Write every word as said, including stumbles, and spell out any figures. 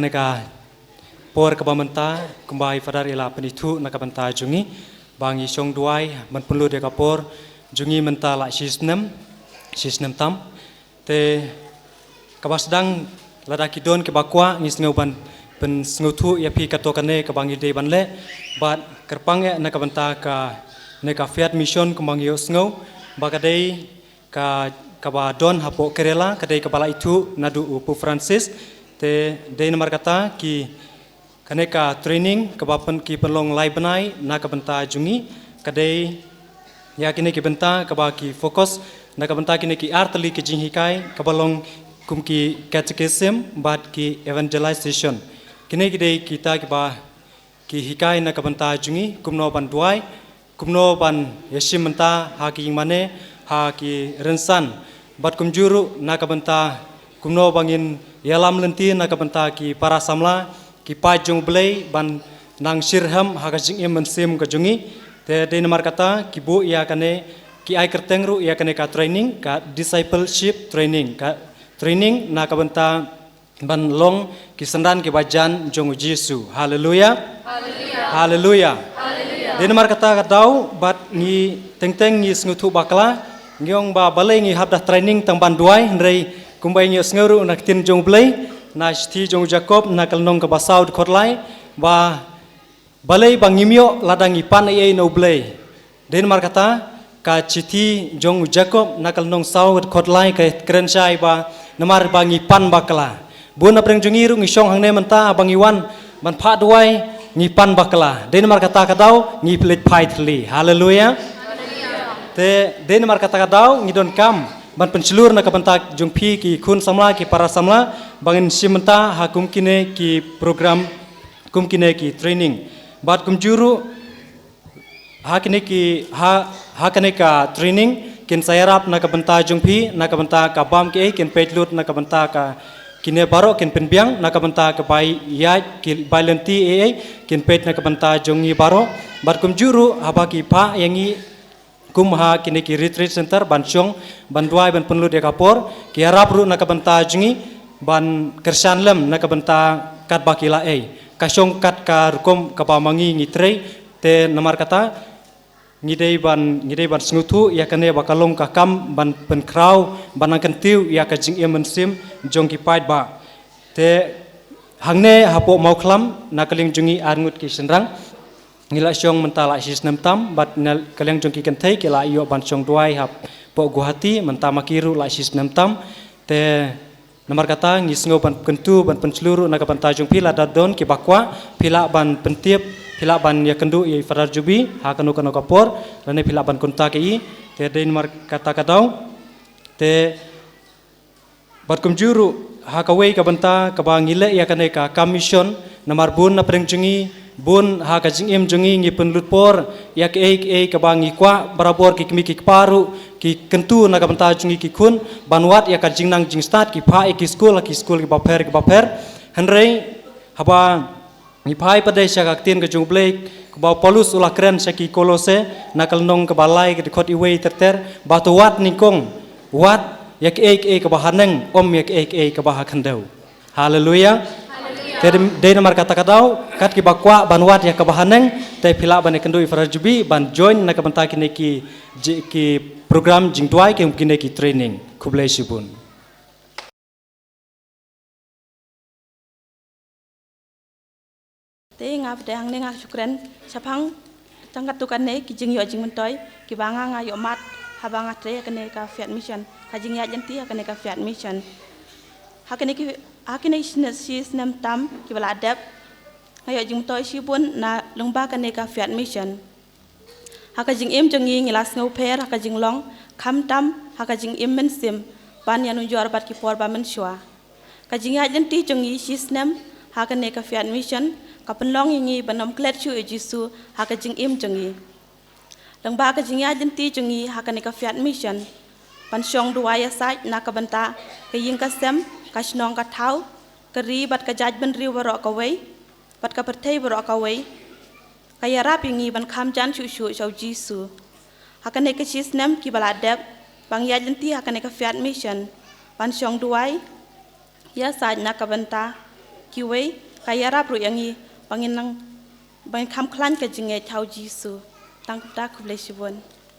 Na ka por kaba mynta, kumba i Father i la pynithuh na ka bynta jong ngi, ba ngi shong duwai ban pynlut ïa ka por jong ngi mynta la shi snem, shi snem tam. Te kaba sdang, lada ki don kiba kwah, ngi sngew ban pynsngewthuh ïa phi kato kane kaba ngi dei ban leh, bad kyrpang eh na ka bynta kane ka Fiat Mission kumba ngi ïohsngew ba ka dei ka, kaba don hapoh Kerala, ka dei kaba la ithuh naduh u Pope Francis. Te dei namar kata ki, kane ka training kaba pyn, ki pynlong lai bnai na ka bynta jong ngi, ka dei ïa kine ki bynta kaba ki focus na ka bynta kine ki ar tylli ki jinghikai kaba long kum ki catechism bad ki evangelization. Kine ki dei kita kiba ki hikai na ka bynta jong ngi, kumno ban duwai, kumno ban ïashim bynta ha ki ïingmane, ha ki rynsan, bad kumjuh ruh na ka bynta kumno ba ngin ïalam lynti na ka bynta ki para samla, ki paid jong U Blei ban nang shitrhem ha ka jingim mynsiem ka jong ngi. Te dei namar kata ki buh ïa kane, ki ai kyrteng ruh ïa kane ka training ka discipleship training, ka training na ka bynta ban long ki synran kiba jan jong U Jisu. Haleluya. Haleluya. Haleluya. Dei namar kata ka daw bad ngi teng teng ngi sngewthuh bakla, ngi ong ba balei ngi hap da training tang ban duwai, hynrei kumba ngi ïohsngew ruh na ka ktien jong U Blei, na shithi jong u Jakob na ka lynnong kaba saw dkhot lai, ba balei ba ngim ïoh lada ngi pan ei ei na U Blei. Dei namar kata ka shithi jong u Jakob na ka lynnong saw dkhot lai ka kren shai ba namar ba ngi pan bakla. Bun na pdeng jong ngi ruh ngi shong hangne mynta ba ngi wan ban phah duwai, ngi pan bakla. Dei namar kata ka daw ngi pynleit phai thylli. Haleluya. Te dei namar kata ka daw ngi donkam ban pynshlur na ka bynta jong phi ki khun samla, ki para samla, ba ngin shim bynta ha kum kine ki program, kum kine ki training. Bad kumjuh ruh ha kine ki, ha, ha kane ka training kin sa ïarap na ka bynta jong phi, na ka bynta ka bam kiei kin peit lut, na ka bynta ka kine baroh kin pynbiang, na ka bynta ka bai ïaid, ki bai lynti ei ei kin peit na ka bynta jong ngi baroh. Bad kumjuh ruh haba ki phah ïa ngi kum ha kine ki retreat center ban shong, ban duwai, ban pynlut ïa ka por, ki ïarap ruh na ka bynta jong ngi ban kyrshan lem na ka bynta katba ki la ei. Ka shong kat ka rukom kaba ma ngi ngi trei, te namar kata ngi dei ban, ngi dei ban sngewthuh ïa kane ba ka long ka kam ban pynkhraw, ban nang kyntiew ïa ka jingim mynsiem jong ki paidbah. Te hangne hapoh Mawkhlam na ka liang jong ngi arngut ki shynrang ngi la shong mynta la shi snem tam, bad na ka liang jong ki kynthei ki la ïoh ban shong duwai hapoh Guwahati mynta ma ki ruh la shi snem tam. Te namar kata ngi sngew ban kyntu, ban pynshlur ruh na ka bynta jong phi, lada don kiba kwah phi lah ban pyntip, phi lah ban ïakynduh ïa i Father Jubi ha kano kano ka por, lane phi lah ban contact ïa i. Te dei namar kata ka daw. Te bad kumjuh ruh ha kawei ka bynta kaba ngi leh ïa kane ka kam mission, namar bun na pdeng jong ngi, bun ha ka jingim jong ngi ngi pynlut por ïa kiei kiei kaba ngi kwah, barabor ki kmie ki kpa ruh ki kyntu na ka bynta jong ngi ki khun ban wad ïa ka jingnang jingstad, ki phah ïa ki skul ha ki skul kiba pher kiba pher. Hynrei haba ngi phai pat de sha ka ktien ka jong U Blei, kaba u Paulus u la kren sha ki Kolose na ka lynnong kaba lai ka dkhot iwei ter ter, ba to wad nyngkong, wad ïa kiei kiei kaba haneng, ym ïa kiei kiei kaba ha khyndew. Haleluya. Te dei, dei namar kata ka daw, kat kiba kwah ban wad ïa kaba haneng, te phi lah ban ïakynduh ïa i Father Jubi ban join na ka bynta kine ki, ki program jingduwai, ki, kine ki training. Khublei shibun. Te nga pat de hangne nga shu kren shaphang tang katto katne ki jingïoh jingmyntoi kiba nga nga ïoh mad haba nga trei ha kane ka Fiat Mission, ka jingïaid lynti ha kane ka Fiat Mission. Ha kane ki, ha kine shi snem tam kiba la dep, nga ïoh jingmyntoi shibun na lyngba kane ka Fiat Mission. Ha ka jingim jong ngi ngi la sngewpher ha ka jinglong, khamtam ha ka jingim mynsiem ban ïanujor bad ki por ba mynshuwa. Ka jingïaid lynti jong ngi shi snem ha kane ka Fiat Mission ka pynlong ïa ngi ban ym klet shuh ïa u Jisu ha ka jingim jong ngi. Lyngba ka jingïaid lynti jong ngi ha kane ka Fiat Mission, ban shong duwai ïasaid na ka bynta ka ïing ka sem, ka shnong ka thaw, ka ri bad ka jaitbynriew baroh kawei, bad ka pyrthei baroh kawei, ka ïarap ïa ngi ban kham jan shuh shuh sha u Jisu. Ha kane ka shi snem kiba la dep ba ngi ïaid lynti ha kane ka Fiat Mission, ban shong duwai ïasaid na ka bynta kiwei, ka ïarap ruh ïa ngi ba ngin nang, ba ngin kham khlaiñ ka jingngeit ha u Jisu. Tang kumta, khublei shibun.